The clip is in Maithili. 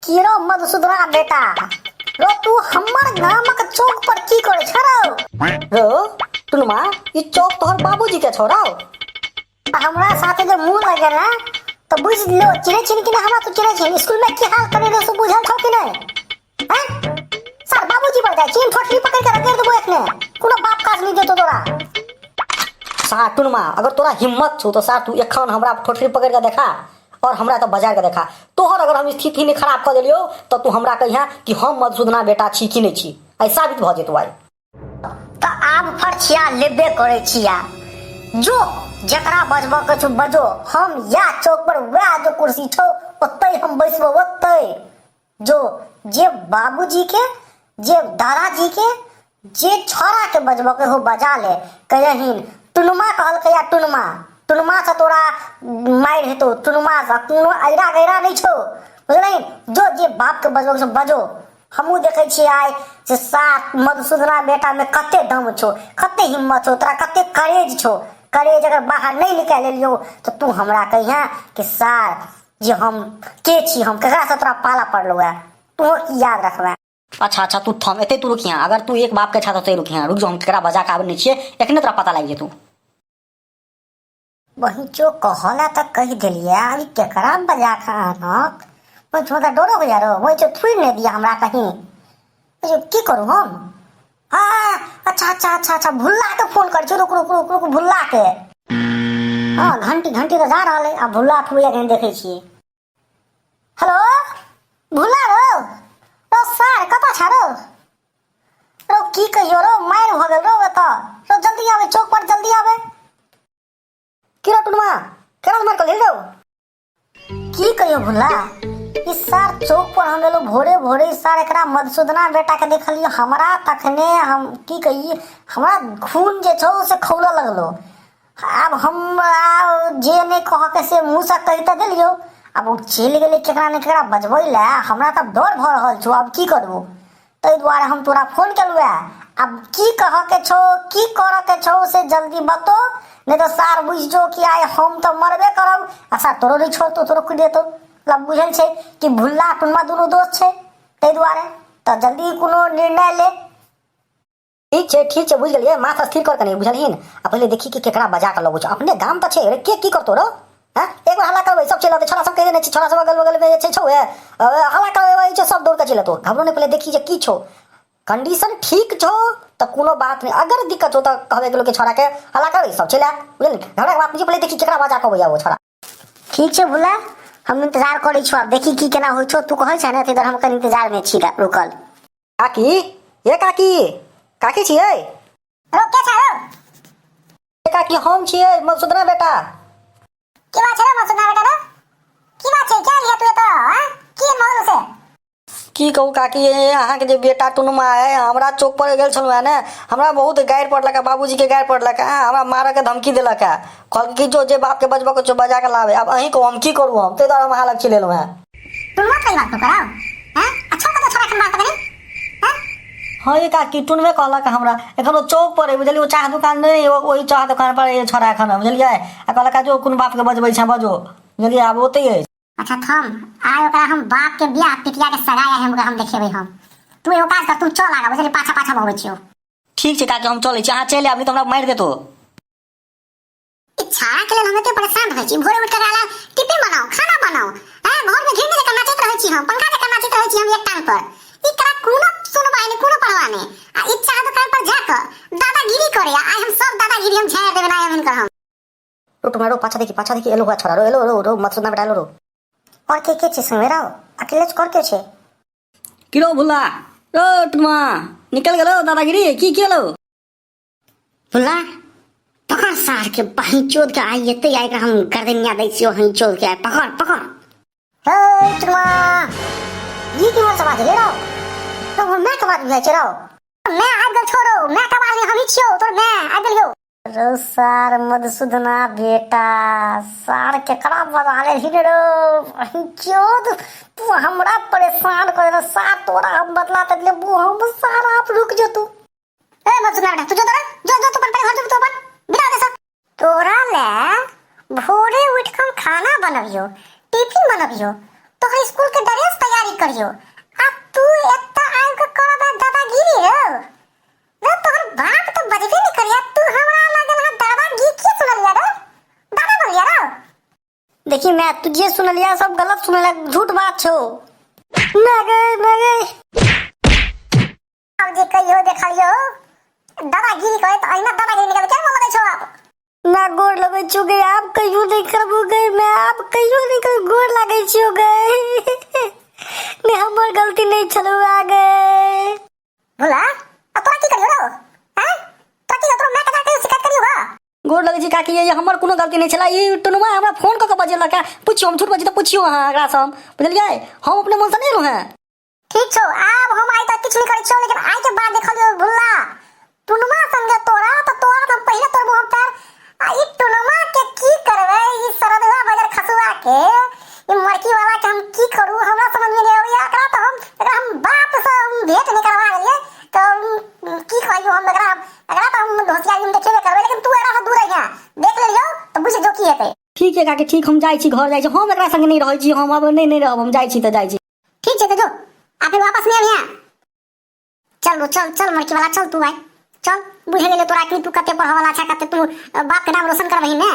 की रौ मधुसूदना बेटा, रो तू हमर गामक चौक पर की करै छ रौ? रौ टुनमा, ई चौक तोहर बाबूजी के छौ रौ। हमरा साथे जे मुंह लगेला तऽ बुझि लो, चिन्है छिन कि नहि हमरा? तू चिन्है छिन? स्कूल में की हाल करे रहे से बुझल छौ कि नहि? हैं सर, बाबूजी पर जाइ छी, ठोठली पकड़ के रगड़ देबो एखने, कोनो बाप काज नहि देतो तोरा। सार टुनमा, अगर तोरा हिम्मत छौ तऽ सार तू एखन हमरा ठोठली पकड़ के देखा और हमरा तऽ बजा के देखा। तोहर अगर हम स्थिति नहि खराब कऽ देलियौ तऽ तू हमरा कहिया कि हम मधुसूदना बेटा छी कि नहि छी, आइ साबित भऽ जेतौ आइ। तऽ आब फरछिया लेबे करै छिया, जो जकरा बजबऽ के छौ बजो, हम या चौक पर वएह जो कुर्सी छौ ओतै हम बैसबो ओतै। जो जे बाबूजी के, जे दादाजी के, जे छौड़ा के बजबऽ के हो बजा ले। कहियहिन टुनमा कहलकै, या टुनमा, टुनमा से तोरा मारि हेतौ, टुनमा से कोनो ऐरा गैरा नहि छौ, बुझलही? जो जे बाप के बजबऽ के छौ बजो। हमहूँ देखै छियै आइ जे सात मधुसूदना बेटामे कते दम छौ, कते हिम्मत छौ तोरा, कते करेज छौ। करेज अगर बाहर नहि निकालि लेलियौ तऽ तू हमरा कहिहेँ कि सार जे हम के छी, हम ककरासँ तोरा पाला पड़लौ है, तू की याद रखबे। अच्छा अच्छा, तू थम एते, तू रुकिया। अगर तू एक बाप के छा तऽ रुकिया, रुक जो, हम केकरा बजा के आबै नहि छियै, एखने तोरा पता लागि जेतौ। बहिचो कहला तऽ कहि देलियै, आब ई केकरा बजा कऽ आनत? बहिचो तऽ डरो होइया रो, बहिचो थुड़ि नहि दिया हमरा कहीं, बहिचो की करू हम? हाँ अच्छा अच्छा अच्छा अच्छा, भुल्ला के फोन कर छी, रुक रुक रुक रुक, भुल्ला के। हाँ घंटी घंटी तऽ जा रहल है, आब भुल्ला उठबैया कहीं देखै छियै। हेलो भुल्ला रो, रो सार कतऽ छ रो? रो की कहियो रो, मारि भऽ गेल रो एतऽ रो, जल्दी आबे चौक पर, जल्दी आबे। की रो टुनमा, केना मार कऽ रो? की कहियो भुल्ला, ई सार चौक पर हम एलहुँ भोरे भोरे, ई सार एकरा मधुसूदना बेटा के देखलियै हमरा तखने हम की कहियै, हमरा खून जे छौ से खौलऽ लगलो। आब हम आब जे नहि कहऽके से मुँहसँ कहि तऽ देलियौ, आब ओ चलि गेलै केकरा ने केकरा बजबै लए, हमरा तऽ डर भऽ रहल छौ, आब की करबो? ताहि दुआरे हम तोरा फोन केलहुँ हेँ। आब की कहऽके छौ, की करऽके छौ से जल्दी बतो, नहि तऽ सार बुझि जो कि आइ हम तऽ मरबे करब आ सार तोरो नहि छोड़तौ, तोरो कुटि देतौ। मतलब बुझल छै कि भुल्ला टुनमा दुनू दोस्त छै, ताहि दुआरे तऽ जल्दी कोनो निर्णय ले। ठीक छै ठीक छै, बुझि गेलियै, माथ स्थिर कर कनि, बुझलहिन? आ पहिले देखी कि केकरा बजा कऽ लगै छौ, अपने गाम तऽ छै रे, के की करतौ रौ? हँ, एक बेर हल्ला करबै सब चलि अतै, छोड़ा सब कहि देने छै, छोड़ा सब अगल बगल मे जे छै छौ, ए हल्ला करबै छै सब दौड़ कऽ चलि अतौ। घबरो नहि, पहिले देखी जे की छौ कंडीशन, ठीक छौ तऽ कोनो बात नहि, अगर दिक्कत छौ तऽ कहबै गेलो कि छोड़ा के हल्ला करबै सब चलि आयत, बुझलही? घबराके बात नहि छै, पहिले देखी केकरा बजा कऽ अबैया ओ छोड़ा। ठीक छै भुला, हम इंतजार करै छौ, आब देखी की केना होइ छौ। तू कहै छै ने ताहि दुआरे हम कनि इंतजार मे छी रुकल। काकी, ए काकी, काकी छियै? रो के छै रो? ए काकी, हम छियै मधुसूदना बेटा। की बात छै रे मधुसूदना बेटा रो? की बात छै, क्या लिया तू एतऽ? आँ की भऽ गेलौ से? की कहू काकी, अहाँके जे बेटा टुनमा है, हमरा चौक पर गेल छलहुँ हेँ ने, हमरा बहुत गारि पड़लक, बाबूजीके गारि पड़लक, हमरा मारऽके धमकी देलक है, कहलक कि जो जे बापके बजबऽ के छौ बजा के लाबे। आब अहीं कहू हम की करू? हम ताहि दुआरे हम अहाँ लग चलि एलहुँ हेँ। टुनमा कई बात तो कराओ हैं? अच्छा कतो छोड़ा खन बात कनी हैं? हाँ ये काकी, टुनमे कहलक हमरा, एखन ओ चौक पर है, बुझलियै? ओ चाह दुकान नहि, ओहि चाह दुकान पर है छोड़ा एखन, बुझलियै? आ कहलक जो कोन बापके बजबै छै बजो, बुझलियै? आब ओतै अछि। अच्छा थम, आइ ओकरा हम बाप के बियाह पिटिया के सगाई हम ओकरा हम देखेबै हम। तू एगो काज कर, तू चल आगा, बुझलियै? पाछा पाछा हम अबै छियौ। ठीक छै काकी, हम चलै छी, अहाँ चलि आयब, नहि तऽ हमरा मारि देतो। ई छाड़ा के लेल हम एते परेशान रहै छी, भोरे उठि कऽ एकरा टिफिन बनाउ, खाना बनाउ, हैं घर में घिरनी जकाँ नाचैत रहै छी हम, पंखा जकाँ नाचैत रहै छी हम एक टांग पर। ई तोरा कोनो सुनवाई नहि, कोनो परवाह नहि, आ ई चाह दुकान पर जा कऽ दादागिरी करे, आइ हम सब दादागिरी हम झाड़ि देबै, आइ हम हिनकर हम। रो तुम्हारा रो पाछा देखी, पाछा देखी, एलो हुआ छोरा रो, एलो रो रो मत सुनना बेटा, एलो रो। और के के छै संगे रहो? अकेले कर के छै? की रो भुल्ला, रो टुनमा, निकल गेलो दादागिरी की केलो? भुल्ला पकड़ सार के बहिन चोद के, आई एते आई हम गर्दनिया दै छियो हई चोद के, पकड़ पकड़। हे टुनमा, ई की मोर समाज ले रहो तो हम मैं के बात बुझाइ छै रहो? मैं आबि गेल छोड़ो, मैं के बात हम ही छियो तोर, मैं आबि गेलियो रो सार मधुसूदना बेटा, सार केकरा बजा लेलही रो? चोद, तू हमरा परेशान कर देला सार, तोरा हम बदला त लेबो हम सार, आप रुक जो तू। ए मधुसूदना बेटा, तू जो तोरा जो जो तू अपन घर जो, तू अपन बिना दे सब। तोरा ले भोरे उठ के हम खाना बनबियो, टिफिन बनबियो, तोहर स्कूल के ड्रेस तैयारी करियो आ तू एत्ता आबि के करब दादागिरी रो। रे तोहर बाप तऽ बजबे नहि करिया, तू हमरा लगन हा दादागिरी की सुनलिया रे, दादा बोलिया रो। देखी मैं तू जे सुनलिया सब गलत सुनलिया, झूठ बात छौ। ना गए ना गए। आब जे कहियो देखलियो दादागिरी करे तऽ अहिना दादागिरी निकल के लगै छौ आब। ना गोर लगै छौ गे, आब कहियो नहि करबो गे मैं, आब कहियो नहि कर, गोर लागै छियौ गे। ने हमर गलती नहि छलौ आ गे। भोला आ तोरा की करियो रौ? हैं तोरा की तोरा माय के कहियो शिकायत करियो गा? गोर लगै छी काकी, ये हमर कोनो गलती नहि छलै। ई टुनुआ हमरा फोन कऽ के बजेलक है, पुछियौ हम झूठ बजै तऽ पुछियौ अहाँ एकरासँ। हम बुझलियै, हम अपने मनसँ नहि एलहुँ हेँ। ठीक छौ, आब हम आइ तक किछु नहि करै छियौ, लेकिन आइ के बाद देखलियौ भुल्ला टुनुमा संगे तोरा तऽ तोरा तऽ हम पहिले तोड़बो हम पैर। आ ई टुनुमा के की करबै, ई सरदुआ बजर खसुआ के, ई मड़की वाला के हम की करू, हमरा समझ में नहीं आबैया। एकरा तऽ हम एकरा हम बाप से हम भेंट नहीं करवा गेलियै तऽ की कहियौ हम एकरा, एकरा तऽ हम होशियारी हम देखेबे करबै, लेकिन तू एकरा से दूर रहिया, देख लेलियौ तऽ बुझि जो की हेतै। ठीक है काकी, ठीक, हम जाइ छी, घर जाइ छी, हम एकरा संगे नहि रहै छी, हम आब नहि रहब, हम जाइ छी तऽ जाइ छी। ठीक छै तऽ जो, आ फिर वापस नहीं अबिहे। चल रो, चल चल मड़की वाला, चल तू भाई चल, बुझे गेलै तोरा कि तू कते पढ़ऽ वाला छा, कते तू बाप के नाम रोशन करबही ने।